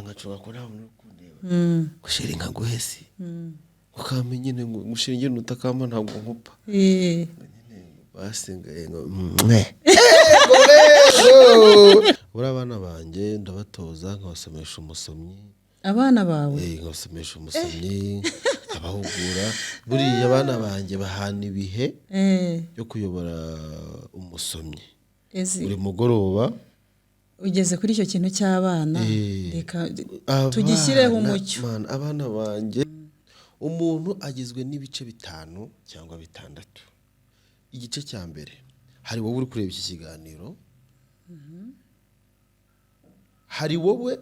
Nkacunga ko nta muntu uri kundeba. Ngo chéri, nkaguhesi ukampa nyine, ngo ngushinge nutakamba ntabwo nkupa. Basi ngo mwe. Ego, buriya abana banjye ndabatoza, nkabasomesha umusomyi. Abana bawe? Nkabasomesha umusomyi, nkabahugura. Buriya abana banjye bahana ibihe byo kuyobora umusomyi Ezi, buri mugoroba. Ugeze kuri icyo kintu cy'abana, reka tugishyireho umucyo. Man, abana banjye, umuntu agizwe n'ibice bitanu cyangwa bitandatu. Igice cya mbere, hari wowe uri kureba iki kiganiro, hari wowe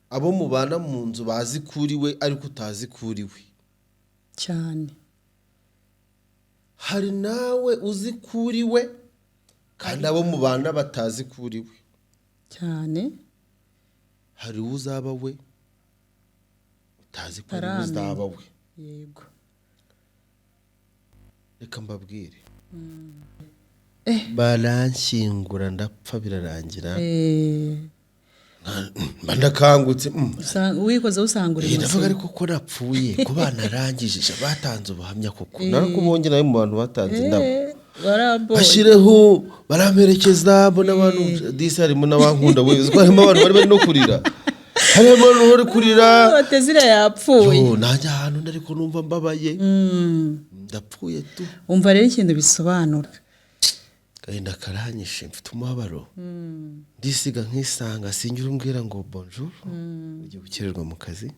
abo mubana mu nzu bazi ko uri we ariko utazi ko uri we. Cyane. Hari nawe uzi ko uri we kandi abo mubana batazi ko uri we. Cyane. Hari uwo uzaba we utazi ko ari we Utaramenya. uzaba we. Reka mbabwire, baranshyingura, ndapfa, birarangira. Mba ndakangutse. Wikoze usanga uri Ndavuga, muzima. ariko ko napfuye, ko banarangije, batanze ubuhamya koko, narakubonye nawe mu bantu batanze indabo. Waraboye. Bashyireho, baramperekeza, mbona abantu disi, harimo n'abankunda we, uzi ko harimo abantu bari bari no kurira, harimo abantu bari kurira. Batezira yapfuye. Yo, nanjye ahantu ndari ko numva mbabaye, ndapfuye tu. Umva rero ikintu bisobanura. Agahinda karanyishe, mfite umubabaro, ndisiga nkisanga, sinjya umbwira ngo bonjour, ugiye gukererwa mu kazi,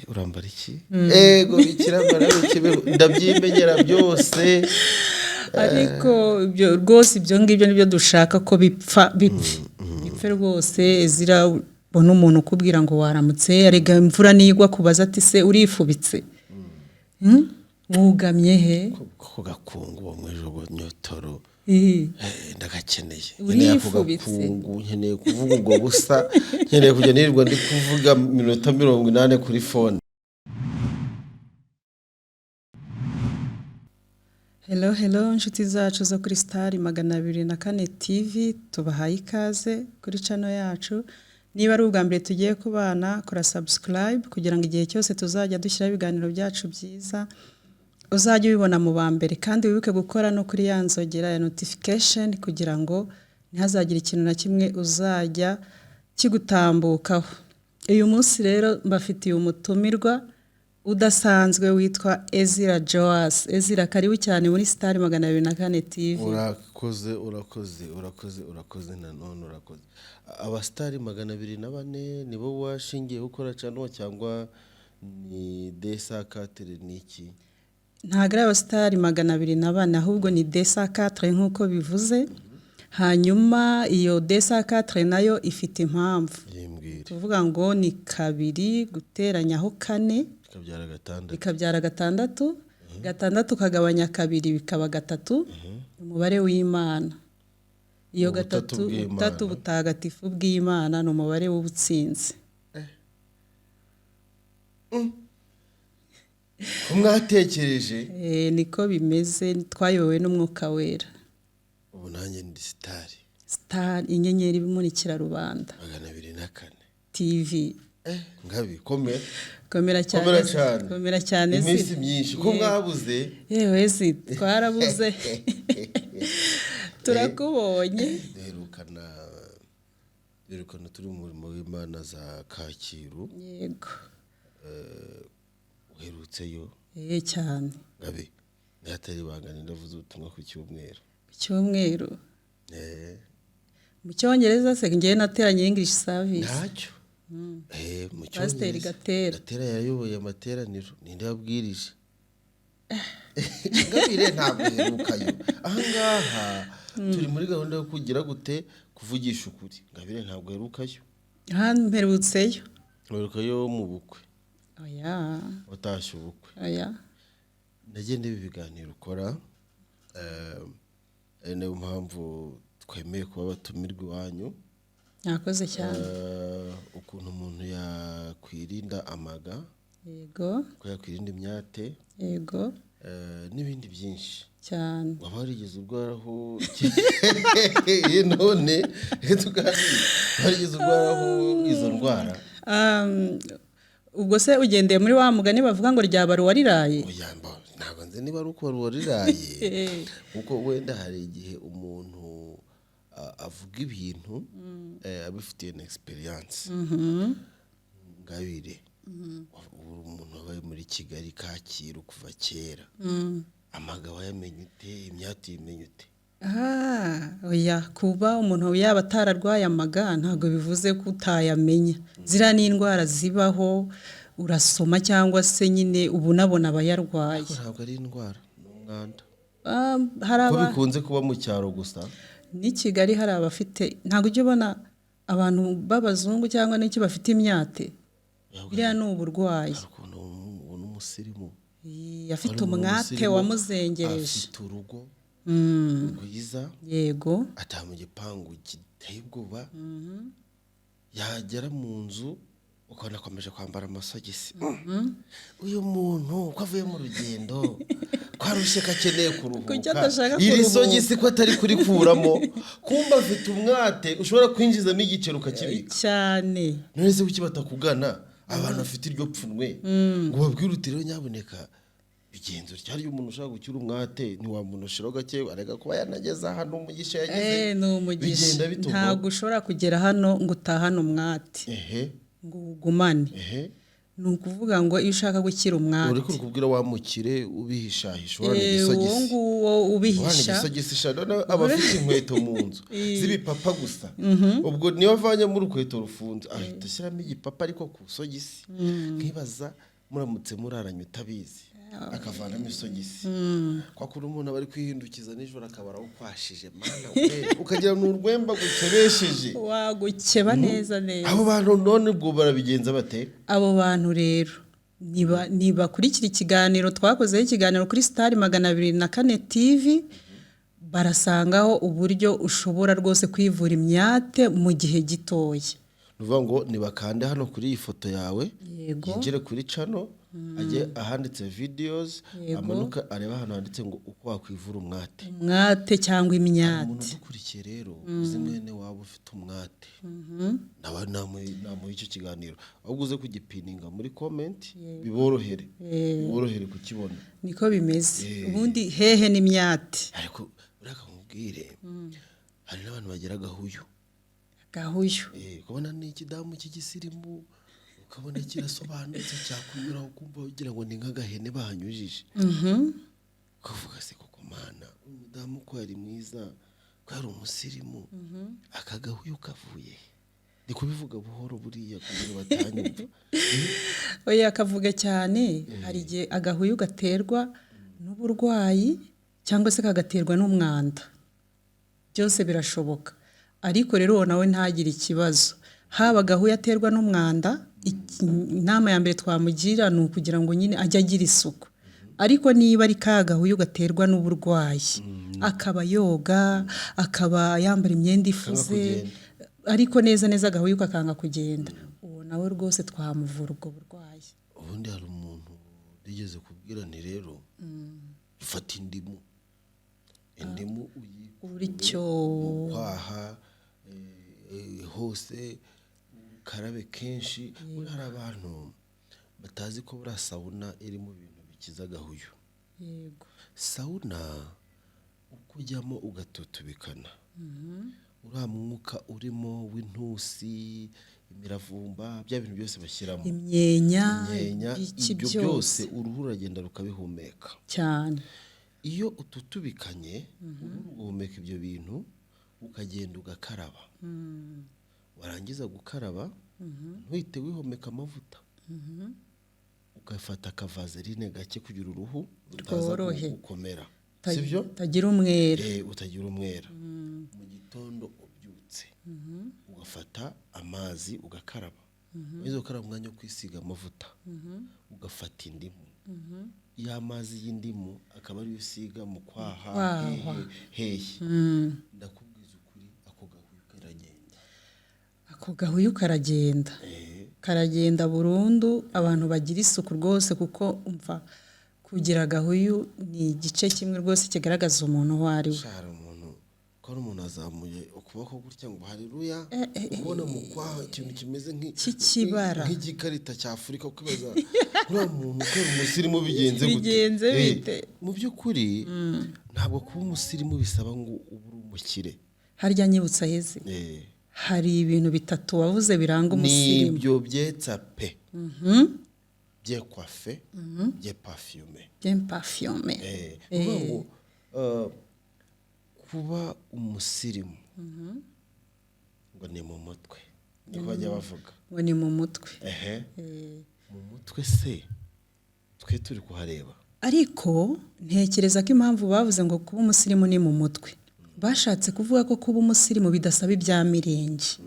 urambara iki, ego bikira Mariya, kibeho, ndabyimenyera byose. Ariko ibyo rwose, ibyo ngibyo nibyo dushaka ko bipfa, bipfe, bipfe rwose. Ezira, ubona umuntu ukubwira ngo waramutse, arega imvura nigwa kubaza ati: "Se urifubitse? Wugamye he?" Ko gakungu uwo mwijogo nyotoro. Ndagakeneye, nkeneye ako Urifubitse. gakungu, nkeneye kuvuga ubwo busa, nkeneye kujya nirirwa ndi kuvuga iminota 80 kuri phone. Hello, hello, inshuti zacu zo kuri Star 204 TV, tubahaye ikaze kuri channel yacu. Niba ari ubwa mbere tugiye kubana, kora subscribe kugira ngo igihe cyose tuzajya dushyiraho ibiganiro byacu byiza uzajye ubibona mu ba mbere, kandi wibuke gukora no kuri ya nzogera ya notification kugira ngo ntihazagire ikintu na kimwe uzajya kigutambukaho. Uyu munsi rero mbafitiye umutumirwa udasanzwe witwa Ezira Joas. Ezira, karibu cyane muri Star 204 TV. Urakoze, urakoze, urakoze, urakoze nanone, urakoze. Abasitari 204 nibo washingiye gukora channel cyangwa ni desa quatre, ni iki? Ntabwo ari abasitari 204, ahubwo ni desa quatre nk'uko bivuze. Hanyuma iyo desa quatre nayo ifite impamvu. Yimbwire. Tuvuga ngo ni kabiri guteranyaho kane bikabyara gatandatu. Bikabyara gatandatu. Gatandatu kagabanya kabiri bikaba gatatu, umubare w'Imana. Iyo Ubutatu gatatu, bw'Imana. Ubutatu butagatifu bw'Imana, ni umubare w'ubutsinzi. Ko mwatekereje! Niko bimeze, twayobowe n'Umwuka Wera. Ubu nanjye ndi sitari. Star, inyenyeri imurikira rubanda. 204 TV. Ngabi, komera. Komera cyane. Komera cyane. Komera cyane. Iminsi Zira. myinshi, ko mwabuze! Yewe zi, twarabuze, turakubonye. Duherukana turi mu murimo w'Imana za Kacyiru. Yego. Uherutseyo? Cyane. Ngabi, ntihatari ibanga, ndavuze ubutumwa ku cyumweru. Ku cyumweru? Mu Cyongereza se? Ngewe nateranye English service. Ntacyo. Mu Pasiteri Cyongereza. Gatera. Gatera yayoboye amateraniro, ninde wabwirije? Ngabire, ntabwo uherukayo. Ahangaha turi muri gahunda yo kugira gute, kuvugisha ukuri. Ngabire, ntabwo uherukayo. Hano mperutseyo. Uherukayo mu bukwe? Oya. Watashye ubukwe? Oya. Nagenda ibi biganiro ukora, ari nayo mpamvu twemeye kuba batumirwa iwanyu. Mwakoze cyane. Ukuntu umuntu yakwirinda amaga, Yego. uko yakwirinda imyate. Yego. N'ibindi byinshi. Cyane. Waba warigeze urwaraho? None reka tuganire, warigeze urwaraho izo ndwara? Ubwo se ugendeye muri wa mugani bavuga ngo ryabara uwariraye? Oya, ntabwo nzi niba ari uko wariraye, kuko wenda hari igihe umuntu avuga ibintu abifitiye na experience. Ngabire, uri umuntu wabaye muri Kigali, Kacyiru kuva kera, amaga wayamenye ute? Imyate uyimenya ute? Ah, oya, kuba umuntu yaba atararwaye amaga ntabwo bivuze ko utayamenya. Ziriya ni indwara zibaho, urasoma cyangwa se nyine uba unabona abayarwaye. Ariko ntabwo ari indwara, ni umwanda. Ah, hari ko aba bikunze kuba mu cyaro gusa. N'i Kigali hari abafite. Ntabwo ujya ubona abantu b'abazungu cyangwa n'icyo bafite imyate? Biriya ni uburwayi. Hari ukuntu ubona umusirimu, Ii, afite hari umuntu umwate w'umusirimu, wamuzengereje. afite urugo rwiza, ataha mu gipangu giteye ubwoba, yagera mu nzu ukabona akomeje kwambara amasogisi. Uyu muntu ko avuye mu rugendo, ko arushye, ko akeneye Kuki kuruhuka, adashaka iri kuruhuka? sogisi ko atari kurikuramo? Kumba afite umwate ushobora kwinjizamo igiceri ukakibika. Cyane. None se kuki batakugana, abantu bafite iryo pfunwe, ngo babwire uti: "Rero nyabuneka bigenzo ryari?" Umuntu ushaka gukira umwate ntiwamunoshiraho gake, arega kuba yanageze ahantu umugisha yagize. Ni umugisha. Bigenda bituma Ntabwo ushobora kugera hano ngo utahane umwate, ngo uwugumane. Ni ukuvuga ngo iyo ushaka gukira umwate, Uri kubwira wa mukire ubihishahisha uhorana uwo igisogisi, nguwo uhorana ubihisha. igisogisi sha. Noneho aba afite inkweto mu nzu z'ibipapa gusa. Ubwo niyo avanyemo urukweto rufunze ahita ashyiramo igipapa, ariko ku isogisi nkibaza muramutse muraranye utabizi akavanamo isogisi, kwa kuri umuntu aba ari kwihindukiza nijoro akaba arawukwashije, mana we, ukagira ni urwemba gukebesheje. Wagukeba neza neza. Abo bantu none ubwo barabigenza bate? Abo bantu rero nibakurikira ikiganiro twakozeho, ikiganiro kuri Star 204 TV, barasangaho uburyo ushobora rwose kwivura imyate mu gihe gitoya. Ni ukuvuga ngo nibakande hano kuri iyi foto yawe, Yego. yinjire kuri channel, ajye ahanditse videos, amanuka arebe ahantu handitse ngo uko wakwivura umwate. Umwate cyangwa imyate. Umuntu udukurikiye rero uzi mwene waba ufite umwate, nawe namuha icyo kiganiro, ahubwo uze kugipininga muri comment, biborohere kukibona. Niko bimeze. Ubundi hehe n'imyate. Ariko uriya kamubwire, hari n'abantu bagira agahuyu. Gahuyu. Ukabona ni ikidamu cy'igisirimu, ukabona kirasobanutse, cyakunyuraho ukumva ugira ngo ni nk'agahene bahanyujije, ukavuga: "Se koko mana, uyu mudamu ko yari mwiza, ko yari umusirimu, aka gahuyu kavuye he?" Ndi kubivuga buhoro buriya kugira ngo batanyumva. Oya, akavuga cyane. Hari igihe agahuyu gaterwa n'uburwayi cyangwa se kagaterwa n'umwanda, byose birashoboka. Ariko rero uwo nawe ntagire ikibazo, haba agahuyu aterwa n'umwanda, inama ya mbere twamugira ni ukugira ngo nyine ajye agira isuku. Ariko niba ari ka gahuyu gaterwa n'uburwayi, akaba yoga, akaba yambara imyenda ifuze, kugenda. ariko neza neza agahuyu kakanga kugenda, uwo nawe rwose twamuvura ubwo burwayi. Ubundi hari umuntu nigeze kubwira nti: "Rero fata indimu, indimu uyikure Bityo mu kwaha hose, ukarabe kenshi." Buriya hari abantu batazi ko buriya sauna iri mu bintu bikiza agahuyu. Sauna uko ujyamo ugatutubikana, uriya mwuka urimo w'intusi, imiravumba, bya bintu byose bashyiramo, imyenya, imyenya, iki ibyo byose, byose uruhu ruragenda rukabihumeka. Iyo ututubikanye, uruhu ruguhumeka ibyo bintu, ukagenda ugakaraba, warangiza gukaraba ntuhite wihomeka amavuta, ugafata akavaseline gake kugira uruhu rutaza Rworohe. gukomera, sibyo? Utagira umwera. Utagira umwera. Mu gitondo ubyutse ugafata amazi ugakaraba, warangiza gukaraba, umwanya wo kwisiga amavuta, ugafata indimu, ya mazi y'indimu akaba ariyo usiga mu kwaha, Kwaha. hehe hehe, ndakubwiza ukuri, ako gahuyu karagenda. Ako gahuyu karagenda, karagenda burundu. Abantu bagira isuku rwose, kuko umva Kugira agahuyu ni igice kimwe rwose kigaragaza umuntu uwo ari we. Sha, hari umuntu ko ari umuntu azamuye ukuboko gutya ngo haleluya, ubona mu kwaha ikintu kimeze Cy'ikibara. nk'igikarita cya Afurika, ukibaza uriya muntu ko ari umusirimu bigenze gute? Bigenze bite? Mu by'ukuri ntabwo kuba umusirimu bisaba ngo ube uri umukire. Harya nyibutsa heze, hari ibintu bitatu wavuze biranga umusirimu. Nibyo, byetsa pe, bien coiffé, bien parfumé. Bien parfumé. Ni ukuvuga ngo kuba umusirimu ngo ni mu mutwe, niko bajya bavuga. Ngo ni mu mutwe. Ehe, mu mutwe se twe turi kuhareba? Ariko ntekereza ko impamvu bavuze ngo kuba umusirimu ni mu mutwe, bashatse kuvuga ko kuba umusirimu bidasaba ibya mirenge.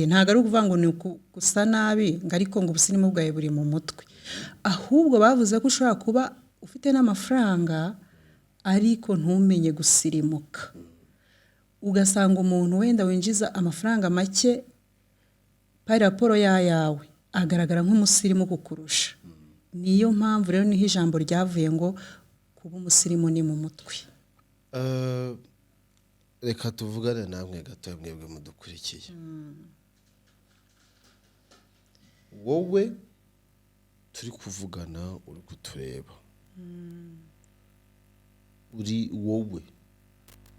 Ntabwo ari ukuvuga ngo ni gusa nabi ngo, ariko ngo ubusirimu bwawe buri mu mutwe. Ahubwo bavuze ko ushobora kuba ufite n'amafaranga ariko ntumenye gusirimuka, ugasanga umuntu wenda winjiza amafaranga make par rapport y'ayawe agaragara nk'umusirimu kukurusha. Niyo mpamvu rero niho ijambo ryavuye ngo kuba umusirimu ni mu mutwe. Reka tuvugane namwe gato, mwebwe mudukurikiye. Wowe turi kuvugana, uri kutureba, uri wowe,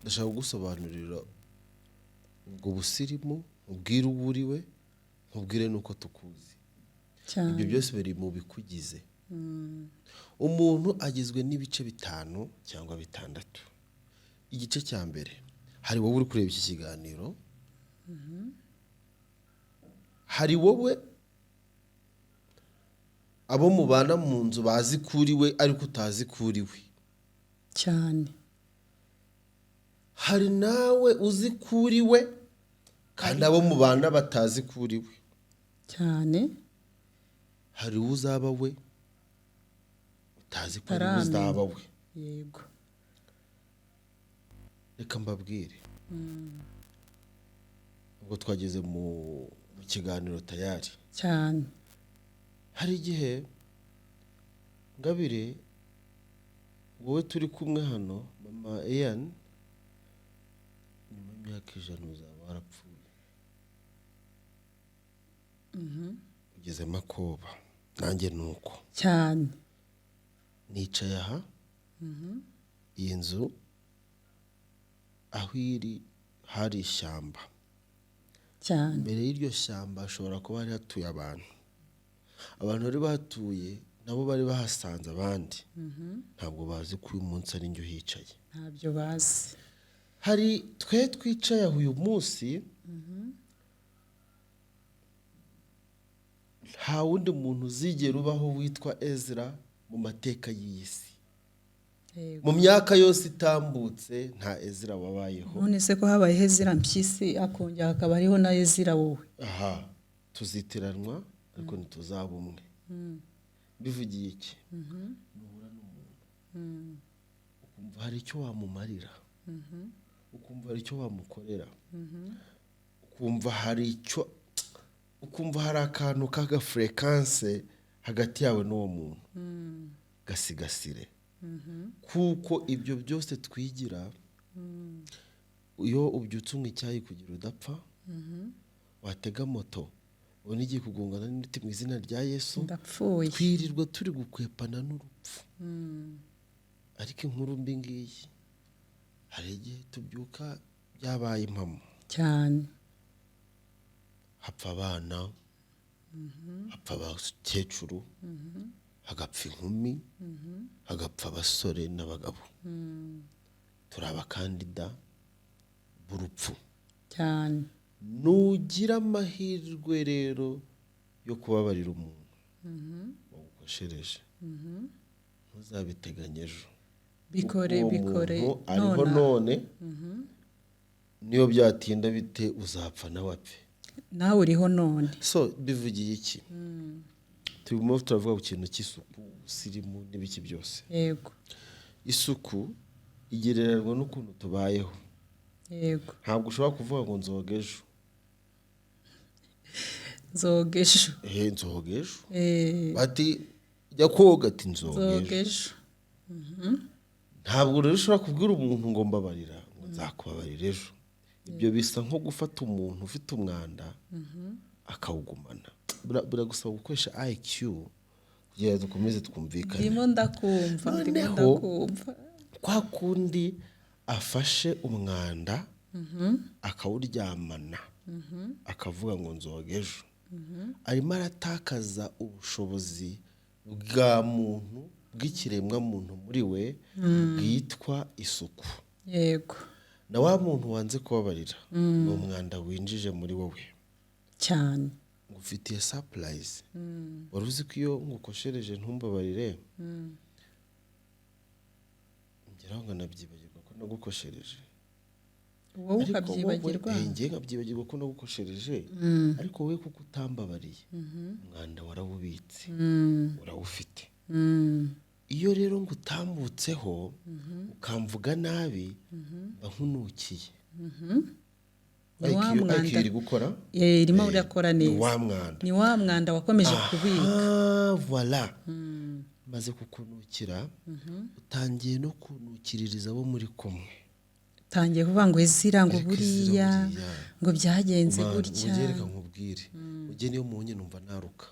ndashaka kugusobanurira ubwo busirimu, ubwire uwo uri we, nkubwire n'uko tukuzi. Cyane. Ibyo byose biri mu bikugize. Umuntu agizwe n'ibice bitanu cyangwa bitandatu. Igice cya mbere, hari wowe uri kureba iki kiganiro, hari wowe abo mubana mu nzu bazi ko uri we ariko utazi ko uri we. Cyane. Hari nawe uzi ko uri we kandi abo mubana batazi ko uri we. Cyane. Hari uwo uzaba we utazi ko ari we Utaramenya. uzaba we. Reka mbabwire, ubwo twageze mu kiganiro tayari. Cyane. Hari igihe, Ngabire, wowe turi kumwe hano, mama Ian, nyuma y'imyaka 100 uzaba warapfuye, ugezemo akoba, nanjye ni uko. Cyane. Nicaye aha, iyi nzu aho iri hari ishyamba. Cyane. Mbere y'iryo shyamba hashobora kuba hari hatuye abantu. Abantu bari bahatuye nabo bari bahasanze abandi, ntabwo bazi ko uyu munsi ari njye uhicaye. Ntabyo bazi. Hari twe twicaye aho uyu munsi, nta wundi muntu uzigera ubaho witwa Ezra mu mateka y'iyi si. Mu myaka yose itambutse nta Ezra wabayeho. None se ko habayeho Ezra Mpyisi, akongera hakaba hariho na Ezra wowe? Aha tuzitiranwa ariko ntituzaba umwe. Bivugiye iki? Nuhura n'umuntu ukumva hari icyo wamumarira, ukumva hari icyo wamukorera, ukumva hari icyo, ukumva hari akantu k'agafréquence hagati yawe n'uwo muntu, gasigasire, kuko ibyo byose twigira, iyo ubyutse unywa icyayi kugira udapfa, watega moto ubona igiye kugongana n'uti mu izina rya Yesu Ndapfuye. Twirirwa turi gukwepana n'urupfu, ariko inkuru mbi ngiyi, hari igihe tubyuka byabaye impamo. Cyane. Hapfa abana, hapfa abakecuru, hagapfa inkumi, hagapfa abasore n'abagabo. Turi abakandida b'urupfu. Cyane. Nugira amahirwe rero yo kubabarira umuntu wagukoshereje, ntuzabiteganye ejo. Bikore. Uwo Bikore. muntu ariho Nona. none, niyo byatinda bite uzapfa nawe apfe. Nawe uriho none. So bivugiye iki? Turimo turavuga ku kintu cy'isuku, ubusirimu n'ibiki byose. Isuku igereranywa n'ukuntu tubayeho. Ntabwo ushobora kuvuga ngo nzoga ejo. Nzoga ejo. Ehe, nzoga ejo. Bati Jya koga, ati nzoga ejo. Nzoga ejo. Ntabwo rero ushobora kubwira umuntu ngo mbabarira, ngo nzakubabarira ejo. Ibyo bisa nko gufata umuntu ufite umwanda akawugumana. Biragusaba gukoresha IQ kugira ngo dukomeze twumvikane. Ndimo ndakumva, ndimo. Noneho, Ndakumva. kwa kundi afashe umwanda akawuryamana, akavuga ngo nzoga ejo, arimo aratakaza ubushobozi bwa muntu, bw'ikiremwamuntu muri we, bwitwa isuku. Na wa muntu wanze kubabarira, ni umwanda winjije muri wowe. Ngufitiye surprise. Wari uzi ko iyo ngukoshereje ntumbabarire, ngeraho nkanabyibagirwa ko nagukoshereje? Wowe Ariko wowe, ukabyibagirwa? Njye nkabyibagirwa ko nagukoshereje, ariko wowe kuko utambabariye, umwanda warawubitse, urawufite. Iyo rero ngutambutseho ukamvuga nabi, mba nkunukiye. Ni wa IQ mwanda. IQ iri gukora. Irimo irakora Ni neza. wa mwanda. Ni wa mwanda wakomeje kubika. Ah, voilà, maze kukunukira, utangiye no kunukiririza abo muri kumwe. Utangiye kuvuga ngo Ezira, ngo Ariko Ezira buriya buriya. ngo byagenze Mana, gutya. ujye, reka nkubwire, ujye niyo mubonye numva naruka.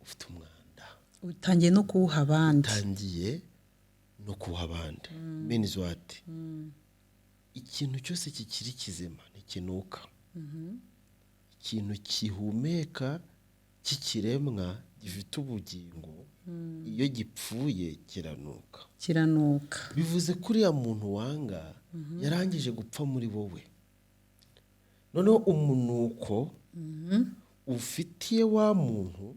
Ufite umwanda. Utangiye no kuwuha abandi. Utangiye no kuwuha abandi. Means what? Ikintu cyose kikiri kizima ntikinuka. Ikintu gihumeka cy'ikiremwa gifite ubugingo, iyo gipfuye kiranuka. Kiranuka. Bivuze ko uriya muntu wanga yarangije gupfa muri wowe. Noneho umunuko ufitiye wa muntu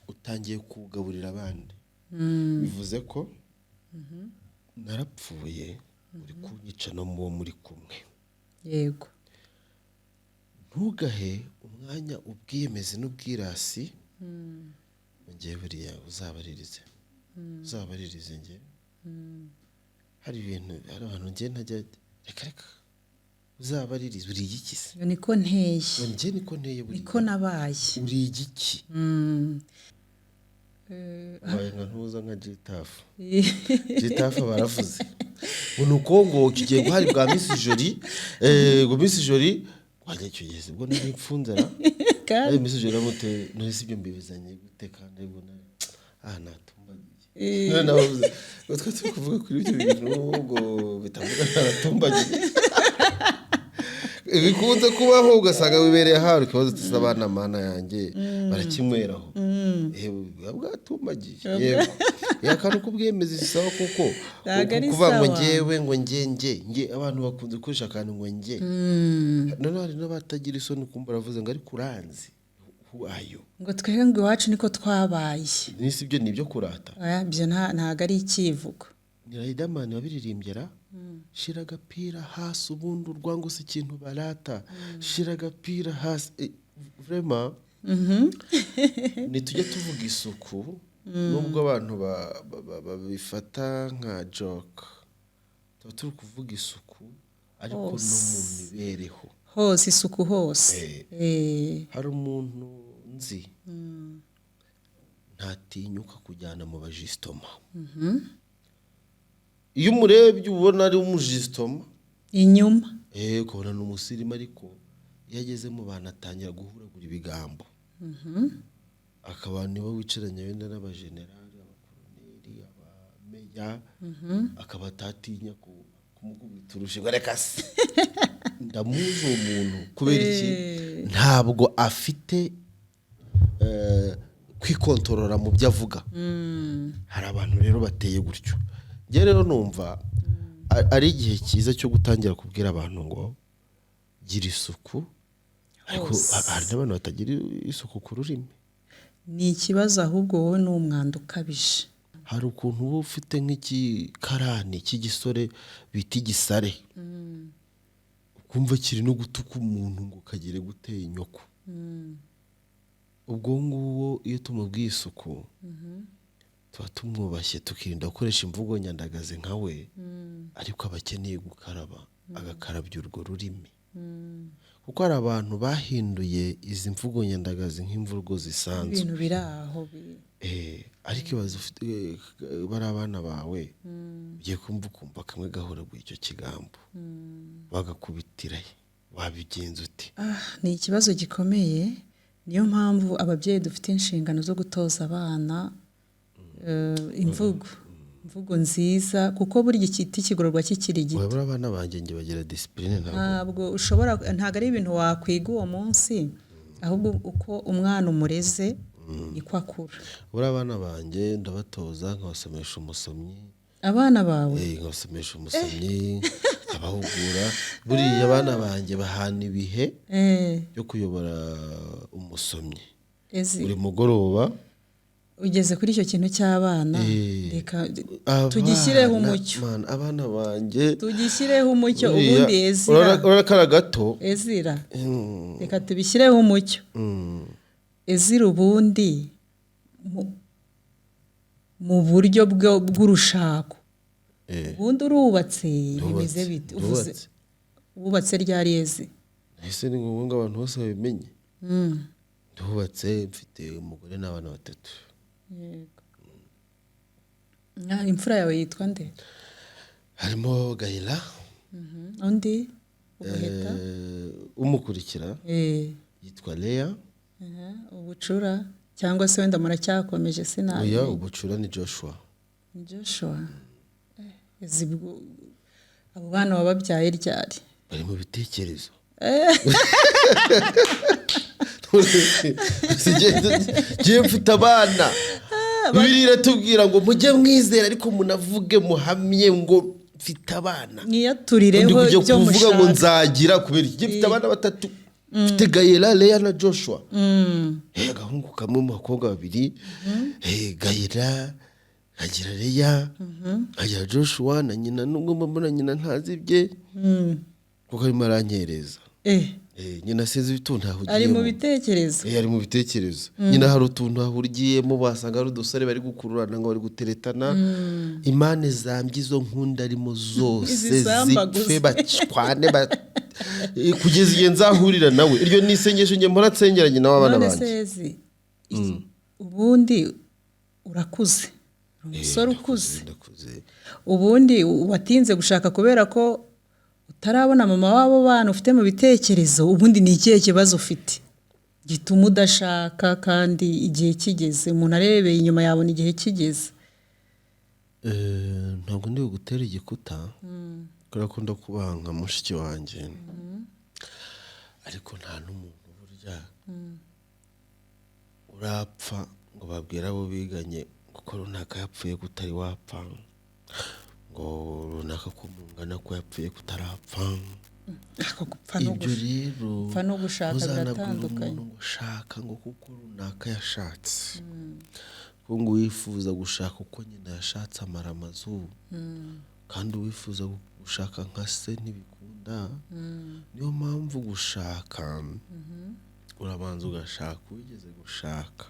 utangiye kuwugaburira abandi. Bivuze ko narapfuye, uri kunyica no mu bo muri kumwe. Ntugahe umwanya ubwiyemezi n'ubwirasi. Ngewe buriya uzabaririze, uzabaririze. Nge hari ibintu, hari abantu ngewe ntajya, reka reka, uzabaririze. Uri igiki se? Ngo niko nteye. Ngo njye niko nteye buriya. Niko nabaye. Uri igiki? Ubaye nka ntuza, nka Gitafu. Gitafu baravuze ngo ni uko ngo kigiye guhari bwa Miss Jolly, ngo Miss Jolly wajya icyo gihe ubwo nari mfunze ra. Kandi ari Miss Jolly amuteye none si ibyo mbibizanye gute? Kandi aribwo nari natumbagiye. None nabavuze ngo twe turi kuvuga kuri ibyo bintu ngo bitavuga naratumbagiye. Bikunze kubaho, ugasanga wibereye ahantu ikibazo tuzi abana, mana yanjye, barakinyweraho. Buba bwatumbagiye. Yego, akantu k'ubwemezi si sawa, kuko Ntabwo ari kuvuga ngo sawa. ngewe, ngo nge nge nge, abantu bakunze gukoresha akantu ngo nge. Noneho hari n'abatagira isoni, kumva baravuze ngo ariko uranzi, who are you? Ngo twebwe ngo iwacu niko twabaye. N'isi ibyo ni ibyo kurata. Oya, ibyo ntabwo ari icyivugo. Ni Riderman wabiririmbye ra: shira agapira hasi, ubundi urwango si ikintu barata, shira agapira hasi. Vraiment, ntitujye tuvuga isuku nubwo abantu babifata nka joke, tuba turi kuvuga isuku, ariko no mu mibereho. Hose, isuku hose. Hari umuntu nzi ntatinyuka kujyana mu bajisitoma. Iyo umurebye ubona ari umujisitoma. Inyuma. Ukabona ni umusirimu, ariko iyo ageze mu bantu atangira guhuragura ibigambo, akaba niwe wicaranye wenda n'abajenerali, abakoroneri, abameya, akaba atatinya kumukubita urushinga. Reka se, ndamuzi uwo muntu. Kubera iki? Ntabwo afite kwikontorora mu byo avuga. Hari abantu rero bateye gutyo. Njye rero numva ari igihe cyiza cyo gutangira kubwira abantu ngo gira isuku, ariko Hose. hari n'abantu batagira isuku ku rurimi. Ni ikibazo ahubwo, wowe ni umwanda ukabije. Hari ukuntu uba ufite nk'igikarani cy'igisore bita igisare, ukumva kiri no gutuka umuntu ngo kagire guteye inyoko. Ubwo nguwo iyo tumubwiye isuku, tuba tumwubashye, tukirinda gukoresha imvugo nyandagazi nka we, ariko aba akeneye gukaraba, agakarabya urwo rurimi. Kuko hari abantu bahinduye izi mvugo nyandagazi nk'imvugo zisanzwe. Ibintu biri aho Ariko ibaze ufite bari abana bawe, ugiye kumva ukumva kamwe gahoraguye icyo kigambo, bagakubitira he? Wabigenza ute? Ni ikibazo gikomeye. Niyo mpamvu ababyeyi dufite inshingano zo gutoza abana imvugo nziza, kuko burya igiti kigororwa kikiri gito. Wabura abana banjye, njye bagira discipline, ntabwo Ntabwo ushobora, ntabwo ari ibintu wakwiga uwo munsi, ahubwo uko umwana umureze niko akura. Buriya abana banjye ndabatoza, nkabasomesha umusomyi. Abana bawe? Nkabasomesha umusomyi, nkabahugura. Buriya abana banjye bahana ibihe byo kuyobora umusomyi Ezi, buri mugoroba. Ugeze kuri icyo kintu cy'abana, reka tugishyireho umucyo. Man, abana banjye Tugishyireho umucyo. Buriya, Ubundi Ezira, urabona kariya gato. Ezira, reka tubishyireho umucyo. Ezira, ubundi mu buryo bw'urushako, ubundi urubatse, bimeze Ndubatse, bite? Uvuze ndubatse. Wubatse ryari, Ezi? Ese ni ngombwa ngo abantu bose babimenye? Ndubatse, mfite umugore n'abana batatu. Yego. Imfura yawe yitwa nde? Harimo Gayira. Undi ubuheta? Umukurikira yitwa Leya. Aha, ubucura cyangwa se wenda muracyakomeje? Oya. Sinabi. Ubucura ni Joshua. Joshua. Abo bana wababyaye ryari? Bari mu bitekerezo. Ngiye mfite abana. Bibiliya iratubwira ngo mujye mwizera, ariko munavuge, muhamye ngo mfite abana. Mwiyaturireho Ndi kujya ibyo kuvuga ngo mushaka. Nzagira kubera iki? Mfite abana batatu, mfite Gayera, Leya na Joshua. Agahungu kamwe mu bakobwa babiri. Gayera, nkagira Leya, nkagira Joshua na nyina, nubwo mbona nyina ntazi ibye, kuko arimo arankereza. Nyina sinzi utuntu Ari mu ahugiyemo. bitekerezo. Ari mu bitekerezo. Nyina hari utuntu ahugiyemo, basanga ari udusore bari gukururana, ngo bari guteretana. Imana zambye izo nkunda arimo zose Izisambaguze. zipfe, bacwane kugeza igihe nzahurira nawe. Iryo ni isengesho njye mpora nsengera nyina w'abana None banjye. se Ezi, ubundi urakuze, uri umusore ukuze. Ndakuze. Ubundi watinze gushaka kubera ko utarabona mama w'abo bana ufite mu bitekerezo? Ubundi ni ikihe kibazo ufite gituma udashaka kandi igihe kigeze, umuntu arebeye inyuma yabona igihe kigeze? Ntabwo ndi bugutera igikuta, kubera ko ndakubaha nka mushiki wanjye, ariko nta n'umuntu burya urapfa ngo babwire abo biganye kuko runaka yapfuye ko utari wapfa, ngo runaka ko mungana ko yapfuye kutarapfa. Ako gupfa no Ibyo rero, gupfa no gushaka ntuzanabwire biratandukanye. umuntu ngo shaka ngo kuko runaka yashatse, kuko ngo uwifuza gushaka uko nyina yashatse amara amazu, kandi uwifuza gushaka nka se ntibikunda. Niyo mpamvu gushaka urabanza ugashaka uwigeze gushaka,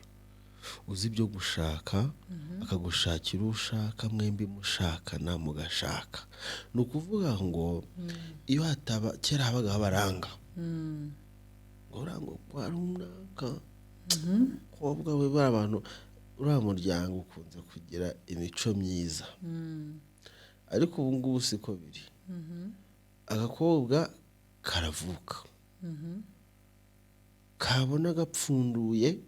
uzi ibyo gushaka, akagushakira uwo ushaka, mwembi mushakana mugashaka. Ni ukuvuga ngo iyo hataba, kera habagaho abaranga, ngo uriya ngo kwa runaka umukobwa we, bariya abantu, uriya muryango ukunze kugira imico myiza. Ariko ubu ngubu siko biri. Agakobwa karavuka, kabona gapfunduye,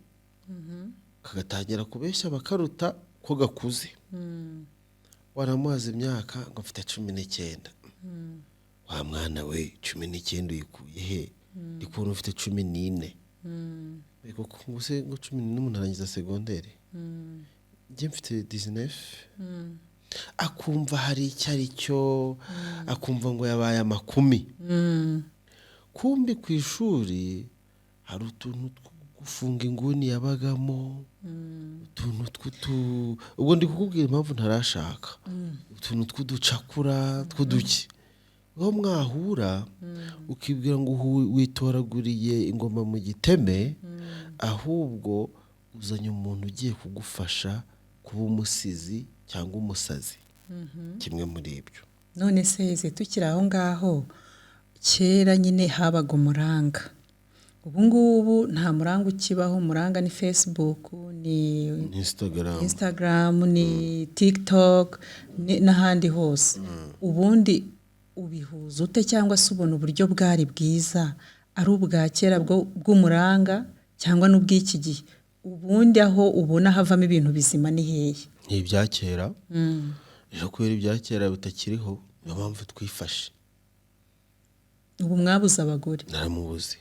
kagatangira kubeshya bakaruta ko gakuze. Waramuhaza imyaka ngo mfite 19. Wa mwana we, 19 uyikuye he? Ndi kubona ufite 14. Kuko ngo se ngo 14 umuntu arangiza segonderi, njye mfite 19. Akumva hari icyo ari cyo, akumva ngo yabaye amakumi. Kumbi ku ishuri hari utuntu two gufunga inguni yabagamo, utuntu tw'utu, ubwo ndi kukubwira impamvu ntarashaka, utuntu tw'uducakura tw'uduki, aho mwahura ukibwira ngo witoraguriye ingoma mu giteme, ahubwo uzanye umuntu ugiye kugufasha kuba umusizi cyangwa umusazi, kimwe muri ibyo. None se Eze, tukiri aho ngaho. Kera nyine habaga umuranga, ubu ngubu nta muranga ukibaho. Umuranga ni Facebook, ni Instagram. Instagram, ni TikTok, n'ahandi hose. Ubundi ubihuza ute, cyangwa se ubona uburyo bwari bwiza ari ubwa kera bw'umuranga cyangwa n'ubw'iki gihe? Ubundi aho ubona havamo ibintu bizima ni hehe? Ni ibya kera rero, kubera ibya kera bitakiriho, niyo mpamvu twifashe. Ubu mwabuze abagore? Naramubuze.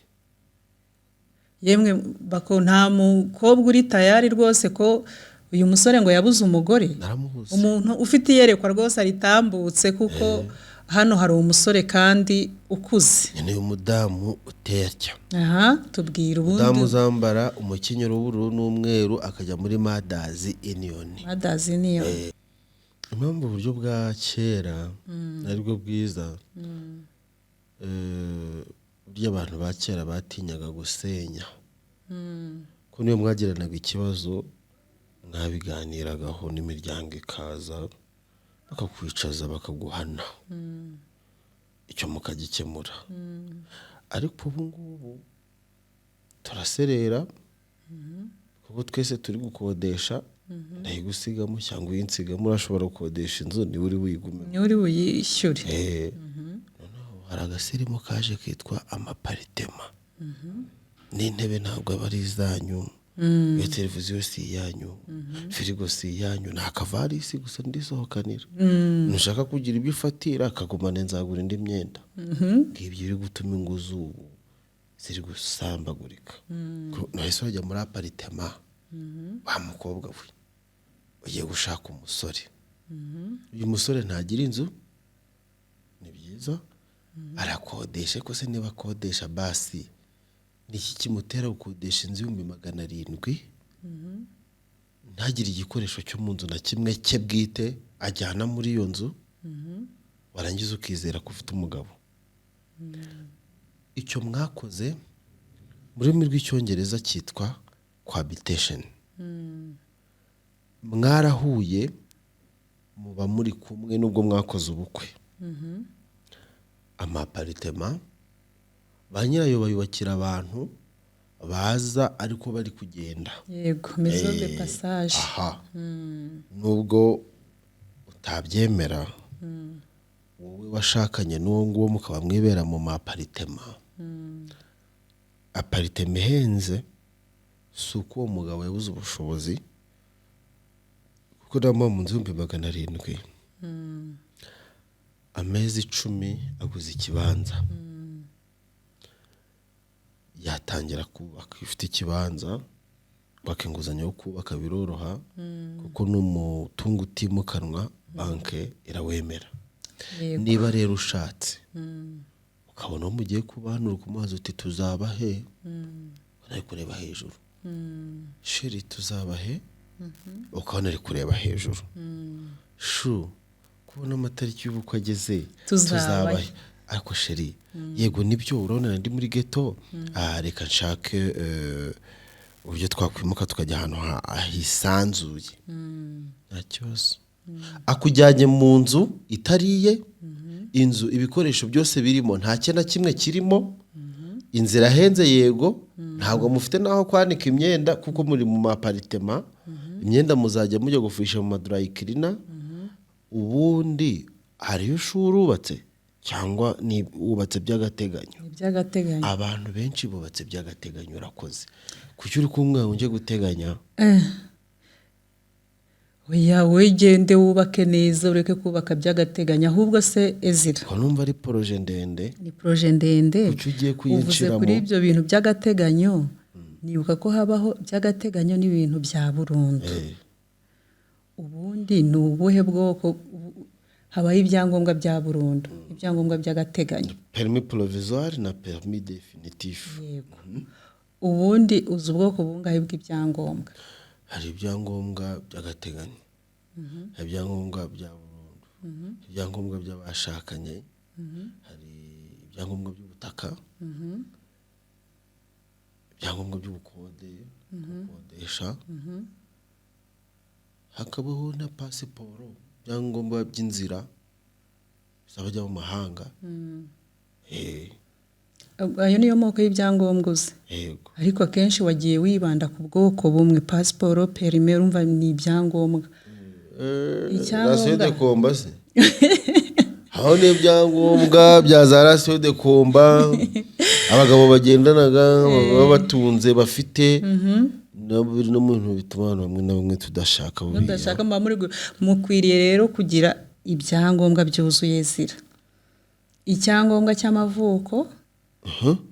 Yemwe bako, nta mukobwa uri tayari rwose ko uyu musore ngo yabuze umugore. Naramubuze. Umuntu ufite iyerekwa rwose aritambutse, kuko hano hari umusore kandi ukuze. Nkeneye umudamu uteye atya. Aha, tubwira ubundi. Umudamu uzambara umukenyero w'ubururu n'umweru, akajya muri Mothers Union. Mothers niyo. Impamvu uburyo bwa kera aribwo bwiza, burya abantu ba kera batinyaga gusenya, ko niyo mwagiranaga ikibazo mwabiganiragaho n'imiryango ikaza, bakakwicaza, bakaguhana, icyo mukagikemura. Ariko ubu ngubu turaserera, kuko twese turi gukodesha. Ndayigusigamo cyangwa uyinsigamo. Urashobora gukodesha inzu, niba uri buyigumemo. Niwe uri buyishyure. Noneho hari agasirimu kaje kitwa ama appartement, n'intebe ntabwo aba ari izanyu, iyo televiziyo si iyanyu, firigo si iyanyu, ni akavarisi gusa ndisohokanira. Ntushaka kugira ibyo ufatira, akagumana, nzagura indi myenda. Ngibyo iri gutuma ingo z'ubu ziri gusambagurika. Nahise wajya muri appartement, wa mukobwa we ugiye gushaka umusore, uyu musore ntagira inzu, ni byiza arakodesha. Ariko se niba akodesha, basi ni iki kimutera gukodesha inzu 700,000, ntagire igikoresho cyo mu nzu na kimwe cye bwite ajyana muri iyo nzu, warangiza ukizera ko ufite umugabo? Icyo mwakoze mu rurimi rw'Icyongereza cyitwa cohabitation. Mwarahuye, muba muri kumwe nubwo mwakoze ubukwe. Ama appartement ba nyirayo bayubakira abantu baza ariko bari kugenda. Yego, maison de passage. Aha, nubwo utabyemera, wowe washakanye n'uwo nguwo mukaba mwibera mu ma appartement, appartement ihenze, si uko uwo mugabo yabuze ubushobozi, kuko namuha mu nzu 700,000, amezi 10 aguze ikibanza, yatangira kubaka. Iyo ufite ikibanza, kwaka inguzanyo yo kubaka biroroha, kuko ni umutungo utimukanwa, banki irawemera. Niba rero ushatse, ukabona aho mugiye kubana, uri kumubaza uti: "Tuzaba he?" Ari kureba hejuru. "Chéri, tuzaba he?" Ukabona ari kureba hejuru. "Chou, kubona amatariki y'ubukwe ageze, Tuzaba he?" he? Ariko chéri, yego nibyo, urabona ndi muri ghetto, reka nshake uburyo twakwimuka tukajya ahantu hisanzuye." Nta kibazo, akujyanye mu nzu itariye inzu, ibikoresho byose birimo nta cye na kimwe kirimo, inzira ahenze, yego, ntabwo mufite n'aho kwanika imyenda kuko muri mu ma appartement, imyenda muzajya mujya gufurisha mu ma dry cleaner. Ubundi hariyo ishuri wubatse cyangwa ni wubatse by'agateganyo? Ni iby'agateganyo. Abantu benshi bubatse by'agateganyo. Urakoze. Kuki uri kumwe ngo ujye guteganya? Oya, wowe gende wubake neza, ureke kubaka by'agateganyo. Ahubwo se Ezira, Ko numva ari projet ndende? Ni projet ndende. Kuki ugiye Uvuze kuyinjiramo? kuri ibyo bintu by'agateganyo, nibuka ko habaho by'agateganyo n'ibintu bya burundu. Ubundi ni ubuhe bwoko? Habaho ibyangombwa bya burundu, ibyangombwa by'agateganyo. Permis provisoire na permis définitif. Yego. Ubundi uzi ubwoko bungahe bw'ibyangombwa? Hari ibyangombwa by'agateganyo, hari ibyangombwa bya burundu, ibyangombwa by'abashakanye, hari ibyangombwa by'ubutaka, ibyangombwa by'ubukode, gukodesha, hakabaho na pasiporo, ibyangombwa by'inzira z'abajya mu mahanga. Eh, Ayo niyo moko y'ibyangombwa uzi? Yego. Ariko akenshi wagiye wibanda ku bwoko bumwe, pasiporo, perime, urumva ni ibyangombwa. Icyangombwa. Ration de combat se aho ni ibyangombwa bya za ration de combat abagabo bagendanaga, baba batunze, bafite no biri no mu bintu bituma abantu bamwe na bamwe tudashaka buriya. Mudashaka muba muri mukwiriye rero kugira ibyangombwa byuzuye zira icyangombwa cy'amavuko,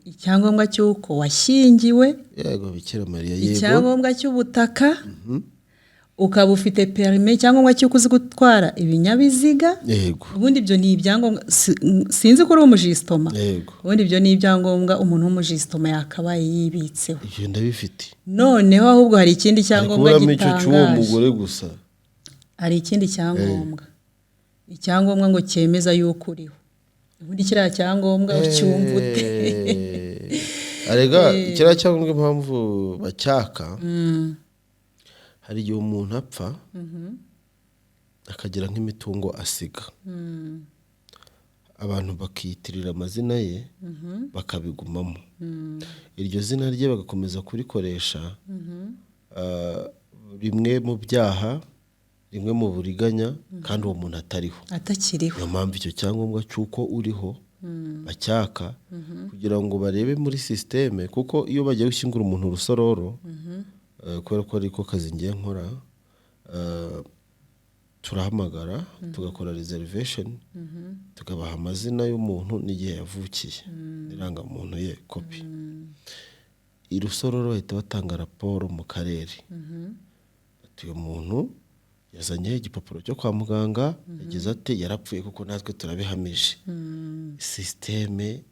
icyangombwa cy'uko washyingiwe, Yego, Bikira Mariya, yego. icyangombwa cy'ubutaka, ukaba ufite perime, icyangombwa cy'uko uzi gutwara ibinyabiziga. Ubundi ibyo ni ibyangombwa, sinzi ko uri umujisitoma. Ubundi ibyo ni ibyangombwa umuntu w'umujisitoma yakabaye yibitseho. Ibyo ndabifite. Noneho ahubwo hari ikindi Hari cyangombwa kuburamo icyo cy'uwo gitangaje. mugore gusa. Hari ikindi cyangombwa, icyangombwa ngo cyemeza yuko uriho. Ubundi kiriya cyangombwa ucyumva ute? Arega kiriya cyangombwa, impamvu bacyaka, hari igihe umuntu apfa akagira nk'imitungo asiga, abantu bakiyitirira amazina ye, bakabigumamo, iryo zina rye bagakomeza kurikoresha, rimwe mu byaha, rimwe mu buriganya, kandi uwo muntu atariho. Atakiriho. Niyo mpamvu icyo cyangombwa cy'uko uriho bacyaka, kugira ngo barebe muri sisiteme, kuko iyo bagiye gushyingura umuntu urusororo, kubera ko ariko kazi ngiye nkora, turahamagara tugakora reservation, tukabaha amazina y'umuntu n'igihe yavukiye n'irangamuntu ye kopi. Irusororo bahita batanga raporo mu karere, bati uyu muntu yazanye igipapuro cyo kwa muganga, yagize ati yarapfuye kuko natwe turabihamije. Sisiteme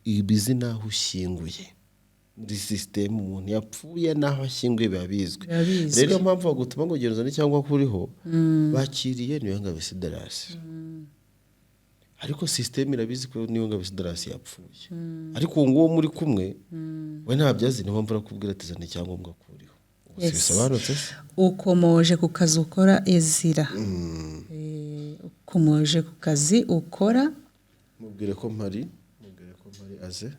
iba izi n'aho ushyinguye. Muri sisiteme umuntu yapfuye n'aho ashyinguye biba bizwi. Biba bizwi. Rero niyo mpamvu bagutuma ngo genda uzane cyangwa kuriho bakiriye Niyongabe Sidarasi, ariko sisiteme irabizi ko Niyongabe Sidarasi yapfuye, ariko uwo nguwo muri kumwe we ntabyo azi. Niyo mpamvu arakubwira ati zana icyangombwa kuriho. Ubu si bisobanutse se? Ukomoje ku kazi ukora, Ezira. Ukomoje ku kazi ukora. Mubwire ko mpari, mubwire ko mpari aze.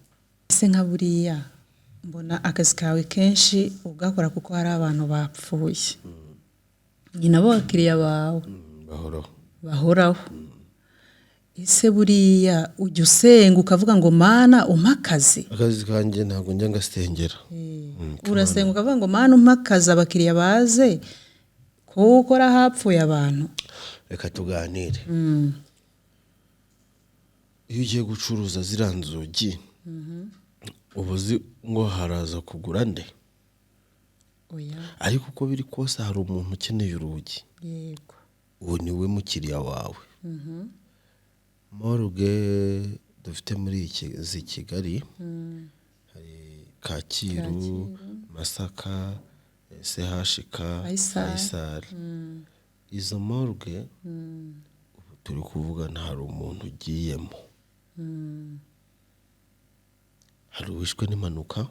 Ese nka buriya mbona akazi kawe kenshi ugakora kuko hari abantu bapfuye, ni nabo bakiriya bawe? Bahoraho. Bahoraho. Ese buriya ujya usenga ukavuga ngo Mana umpe akazi? Akazi kanjye ntabwo njya ngasengera. Urasenga ukavuga ngo Mana umpe akazi, abakiriya baze, ko ukora hapfuye abantu? Reka tuganire. Iyo ugiye gucuruza ziriya nzugi, uba uzi ngo haraza kugura nde? Oya. Ariko uko biri kose hari umuntu ukeneye urugi. Uwo ni we mukiriya wawe. Morgue dufite muri izi Kigali, hari Kacyiru, Masaka, CHK, Faisal. Faisal. Izo morgue ubu turi kuvugana hari umuntu ugiyemo, hari uwishwe n'impanuka,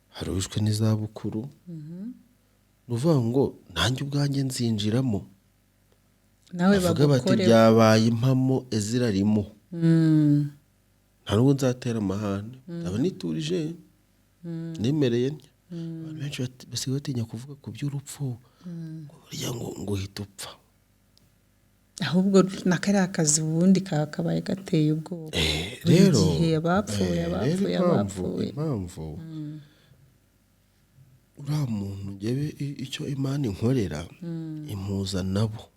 hari uwishwe n'izabukuru. Ni ukuvuga ngo nanjye ubwanjye nzinjiramo, Nawe bavuga bati bagukoreho. byabaye impamo, Ezira arimo. Nta nubwo nzatera amahane, nzaba niturije, nemereye ntya. Abantu benshi basigaye batinya kuvuga ku by'urupfu, ngo burya ngo uhita upfa. Ahubwo na kariya kazi ubundi kakabaye gateye ubwoba. Buri Rero gihe abapfuye, rero abapfuye, impamvu abapfuye. Impamvu uriya muntu, njyewe icyo Imana inkorera impuza nabo,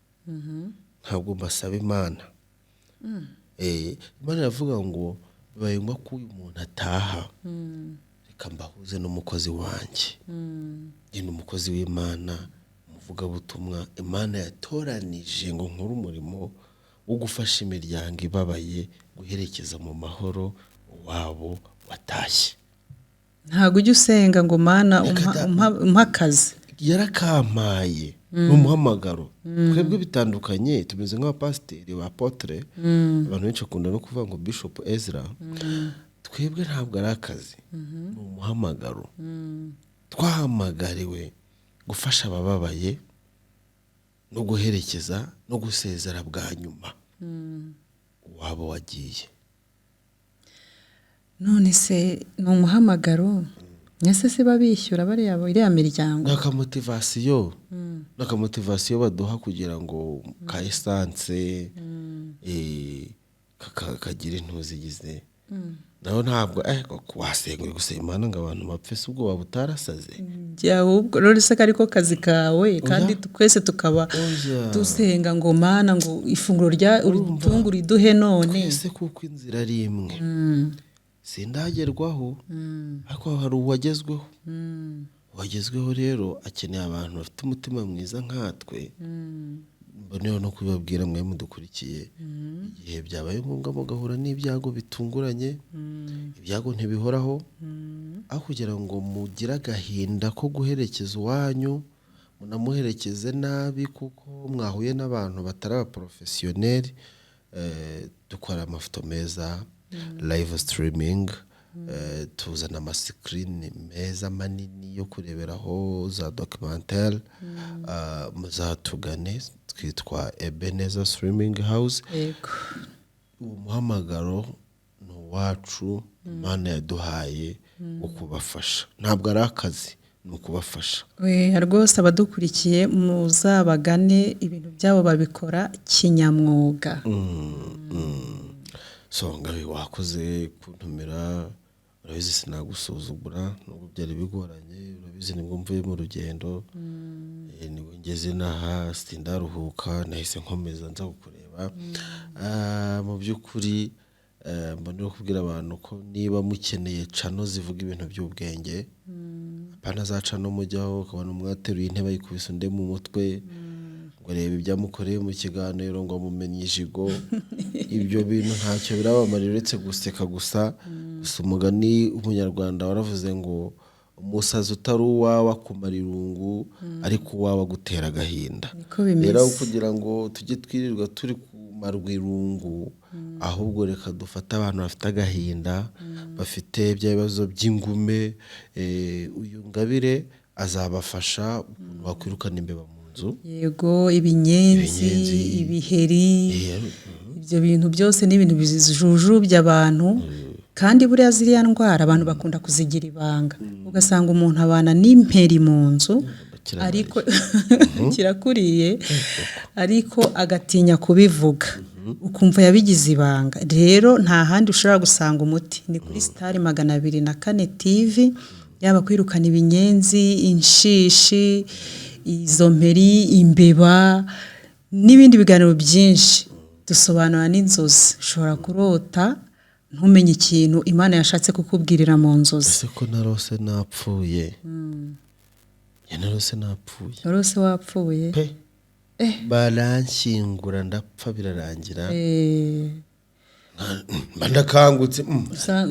ntabwo mbasaba Imana. Imana iravuga ngo bibaye ngombwa ko uyu muntu ataha, reka mbahuze n'umukozi wanjye. Njye ni umukozi w'Imana, umuvugabutumwa Imana yatoranije ngo nkore umurimo wo gufasha imiryango ibabaye guherekeza mu mahoro wabo watashye. Ntabwo ujya usenga ngo Mana Reka da. umpa akazi? Yarakampaye, ni umuhamagaro. Twebwe bitandukanye, tumeze nk'abapasiteri ba apotre. Abantu benshi bakunda no kuvuga ngo Bishop Ezra. Twebwe ntabwo ari akazi, ni umuhamagaro. Twahamagariwe gufasha abababaye no guherekeza no gusezera bwa nyuma waba wagiye. None se ni umuhamagaro? Ese se babishyura bariya iriya miryango? Ni akamotivation baduha kugira ngo ka essence kagire intuzigize naho. Ntabwo wasenga, uri gusenga Imana ngo abantu bapfe, se ubwo waba utarasaze? Jya ahubwo none se ko ariko kazi kawe, kandi twese tukaba Oya. dusenga ngo Mana, ngo ifunguro rya urutungu riduhe none. Twese kuko inzira ari imwe, sindagerwaho, ariko hari uwagezweho. Uwagezweho rero akeneye abantu bafite umutima mwiza nkatwe. Mboneyeho no kubibabwira mwe mudukurikiye, igihe byabaye ngombwa mugahura n'ibyago bitunguranye, ibyago ntibihoraho, aho kugira ngo mugire agahinda ko guherekeza uwanyu, munamuherekeze nabi kuko mwahuye n'abantu batari abaprofessional, dukora amafoto meza, live streaming, tuzana amascreen meza manini yo kureberaho za documentaire. Muzatugane, twitwa Ebeneza Streaming House. Uwo muhamagaro ni uwacu, Imana yaduhaye wo kubafasha. Ntabwo ari akazi, ni ukubafasha. We rwose, abadukurikiye muzabagane, ibintu byabo babikora kinyamwuga. So Ngabe, wakoze kuntumira. Urabizi sinagusuzugura nubwo byari bigoranye. Urabizi nibwo mvuye mu rugendo, nibwo ngeze inaha, sindaruhuka, nahise nkomeza nza kukureba. Mu by'ukuri mbona kubwira abantu ko niba mukeneye channel zivuga ibintu by'ubwenge, apana za channel mujyaho ukabona umwe ateruye intebe ayikubise undi mu mutwe, ngo reba ibyo amukoreye mu kiganiro, ngo amumenye ijigo, ibyo bintu ntacyo birabamarira uretse guseka gusa. Gusa umugani w'Umunyarwanda waravuze ngo umusazi utari uwawe akumara irungu, ariko uwawe agutera agahinda. Niko bimeze. Rero aho kugira ngo tujye twirirwa turi kumarwa irungu, ahubwo reka dufate abantu bafite agahinda, bafite bya bibazo by'ingume. Uyu Ngabire azabafasha ukuntu wakwirukana imbeba mu nzu. Yego, ibinyenzi. Ibinyenzi. Ibiheri. Ibyo bintu byose ni ibintu bijujubya abantu, kandi buriya ziriya ndwara abantu bakunda kuzigira ibanga, ugasanga umuntu abana n'imperi mu nzu ariko kirakuriye, ariko agatinya kubivuga, ukumva yabigize ibanga. Rero nta handi ushobora gusanga umuti, ni kuri Star 204 TV. Yaba kwirukana ibinyenzi, inshishi, izo mperi, imbeba n'ibindi biganiro byinshi. Dusobanura n'inzozi, ushobora kurota ntumenye ikintu Imana yashatse kukubwirira mu nzozi. Ese ko narose napfuye? Ya, narose napfuye. Warose wapfuye? Pe, baranshyingura ndapfa, birarangira. Mba ndakangutse.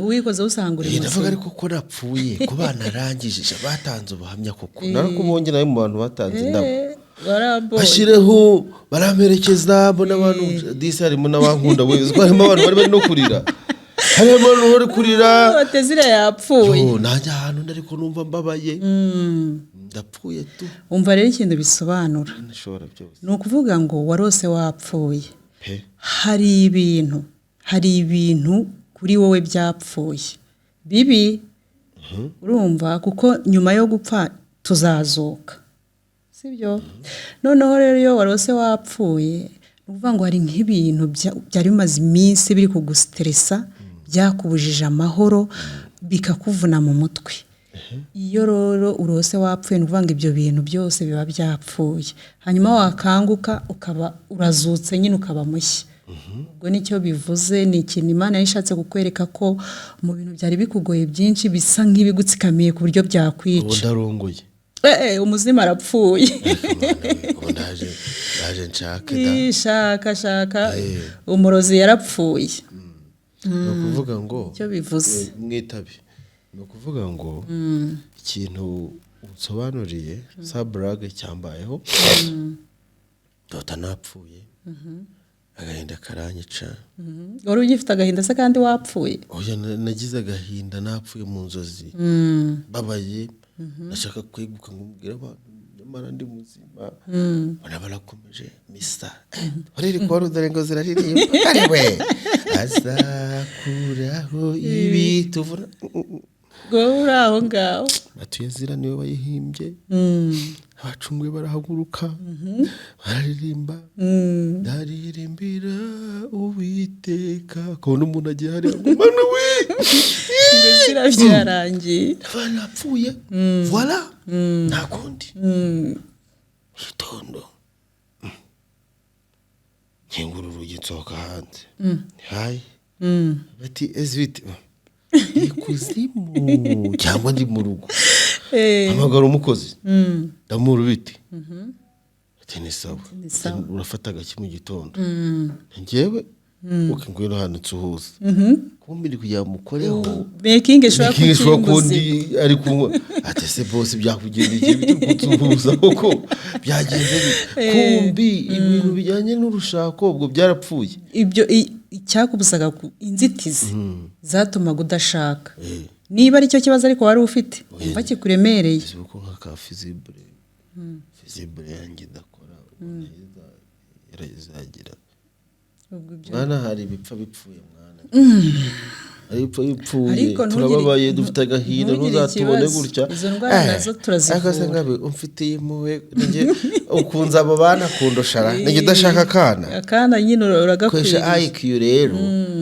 Wikoze usanga uri Ndavuga, muzima. ariko ko napfuye, ko banarangije, batanze ubuhamya koko, narakubonye nawe mu bantu batanze indabo. Warabonye. Bashyireho, baramperekeza, mbona abantu disi, harimo n'abankunda we, uzi ko harimo abantu bari bari no kurira, harimo abantu bari kurira. Bateze yapfuye. Yo, nanjye ahantu ndari ko numva mbabaye, ndapfuye tu. Umva rero ikintu bisobanura. Nshobora byose. Ni ukuvuga ngo warose wapfuye. Pe. Hari ibintu kuri wowe byapfuye bibi, urumva, kuko nyuma yo gupfa tuzazuka, sibyo? Noneho rero iyo warose wapfuye, ni ukuvuga ngo hari nk'ibintu byari bimaze iminsi biri kugustressa, byakubujije amahoro, bikakuvuna mu mutwe. Iyo rero urose wapfuye, ni ukuvuga ngo ibyo bintu byose biba byapfuye, hanyuma wakanguka ukaba urazutse nyine, ukaba mushya. Ubwo nicyo bivuze, ni ikintu Imana yari ishatse kukwereka ko mu bintu byari bikugoye byinshi, bisa nk'ibigutsikamiye ku buryo Ubu byakwica. Ndarongoye. Umuzimu arapfuye. Ubu ndaje nshake da. Ii, shaka shaka, umurozi yarapfuye. Ni ukuvuga ngo Icyo bivuze. Mwitabi, ni ukuvuga ngo ikintu unsobanuriye sa burage cyambayeho, ndota napfuye, agahinda karanyica. Wari ugifite agahinda se kandi wapfuye? Oya, nagize agahinda napfuye mu nzozi, mbabaye, ndashaka kweguka ngo mbwire abantu. Imana ndi muzima. Mbona barakomeje misa, bariri kuba dore ngo ziraririmba, ariwe azakuraho ibi tuvuna. Wowe uri aho ngaho. Batuye zira niwe wayihimbye. Abacunguwe barahaguruka, bararirimba, ndaririmbira Uwiteka, ukabona umuntu agiye hariya ngo Mana we! Ngo zira byarangiye. Abana bapfuye, voilà, nta kundi. Gitondo nkingura urugi, nsohoka hanze, hayi, bati ezibite ikuzimu cyangwa ndi mu rugo. Hamagara umukozi, ndamura ubiti, ati ni sawa. Ni sawa. Ati, urafata agaki mu gitondo? Njyewe uko ngwino hano nsuhuza, kumbi ndi kugira ngo mukoreho. Making ishobora Making sure kuba ko ukiri ndi ari kunywa, ati ese bose byakugendekeye bite kunsuhuza koko, byagenze bite? Kumbi ibintu bijyanye n'urushako ubwo byarapfuye. Ibyo icyakubuzaga inzitizi zatumaga udashaka, niba aricyo kibazo ariko wari ufite, wumva kikuremereye. Uzi ko nka ka fusible yanjye idakora, ubwo nayo izagira. Ubwo ibyo Mwana, hari ibipfa bipfuye, mwana, hari ibipfa bipfuye. Ariko Turababaye, dufite agahinda. ntugire Ntuzatubone ikibazo. gutya. Izo ndwara nazo turazivura. Ariko se ngabe umfitiye impuhwe, ninjye ukunze abo bana kundushara, ninjye udashaka akana. Akana nyine Koresha uragakwiriye. IQ rero,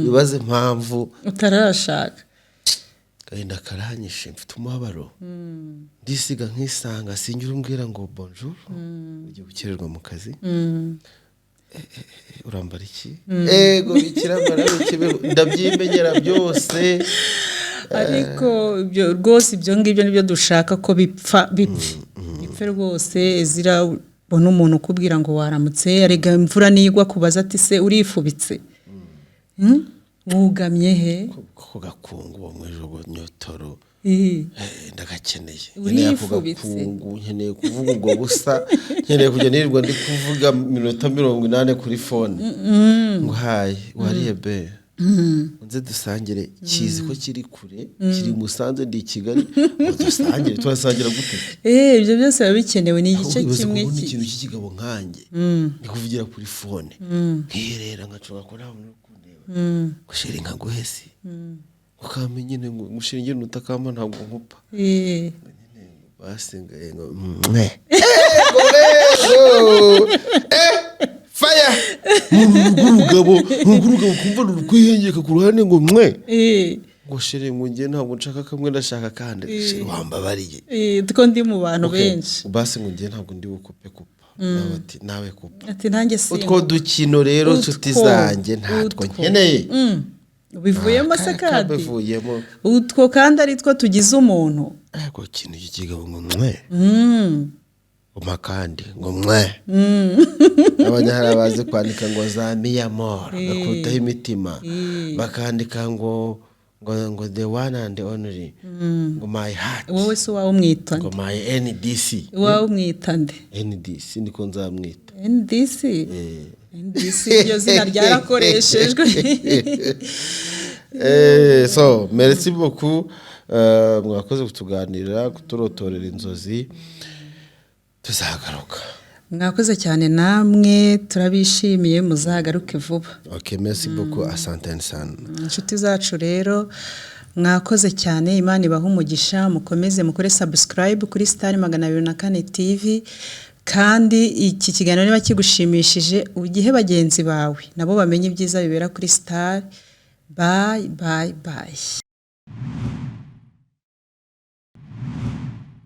wibaze impamvu utarashaka. Agahinda karanyishe, mfite umubabaro, ndisiga nkisanga, sinjya umbwira ngo bonjour, ugiye gukererwa mu kazi, urambara iki, ego bikirambara bikibeho, ndabyimenyera byose. Ariko ibyo rwose, ibyo ngibyo nibyo dushaka ko bipfa, bipfe bipfe rwose. Ezira, ubona umuntu ukubwira ngo waramutse, arega imvura nigwa kubaza ati se urifubitse? Wugamye he? Ko gakungu uwo mwijugo nyotoro. Ndagakeneye, nkeneye ako Urifubitse. gakungu, nkeneye kuvuga ubwo busa, nkeneye kujya nirirwa ndi kuvuga iminota 80 kuri phone ngo hayi, wariye be, nze dusangire, kizi ko kiri kure, kiri Musanze, ndi i Kigali, ngo dusangire, turasangira gute? Ibyo byose biba bikenewe, ni igice Ahubwo ibaze kimwe kubona ikintu cy'ikigabo nkanjye ndi kuvugira kuri phone, nkiherera, ngacunga ko nta muntu uri kundeba, ngo chéri, nkaguhesi, ukampa nyine, ngo ngushire ngene utakamba, ntabwo nkupa. Basigaye ngo mwe ego rero, faya rw'urugabo rw'urugabo, kumva ruri kwihengeka ku ruhande ngo mwe, ngo chéri, ngo njye ntabwo nshaka kamwe, ndashaka kandi, chéri wambabariye. Two ndi mu bantu Okay, benshi. Basi ngo njye ntabwo ndi bukupe kupa, nawe ati nawe kupa. Ati nanjye si Utwo dukino rero, nshuti Utwo, zanjye, ntatwo utwo. nkeneye. Bivuyemo se kandi? Bivuyemo. Utwo kandi ari two tugize umuntu. Ariko ikintu cy'ikigabo ngo mwe, umpa kandi ngo mwe, abanyahara bazi kwandika ngo za mi amor, gakutaho imitima, bakandika ngo the one and only, ngo my heart. Wowe se uwawe umwita Ngo nde? my NDC. Uwawe umwita nde? NDC niko nzamwita. NDC, NDC, iryo zina ryarakoreshejwe. So merci beaucoup. Mwakoze kutuganirira, kuturotorera inzozi, tuzagaruka. Mwakoze cyane namwe, turabishimiye, muzagaruke vuba. Ok, merci beaucoup, asante sana. Inshuti zacu rero, mwakoze cyane, Imana ibahe umugisha. Mukomeze mukore subscribe kuri Star 204 TV, kandi iki kiganiro niba kigushimishije ugihe bagenzi bawe nabo bamenye ibyiza bibera kuri Star. Bye bye bye.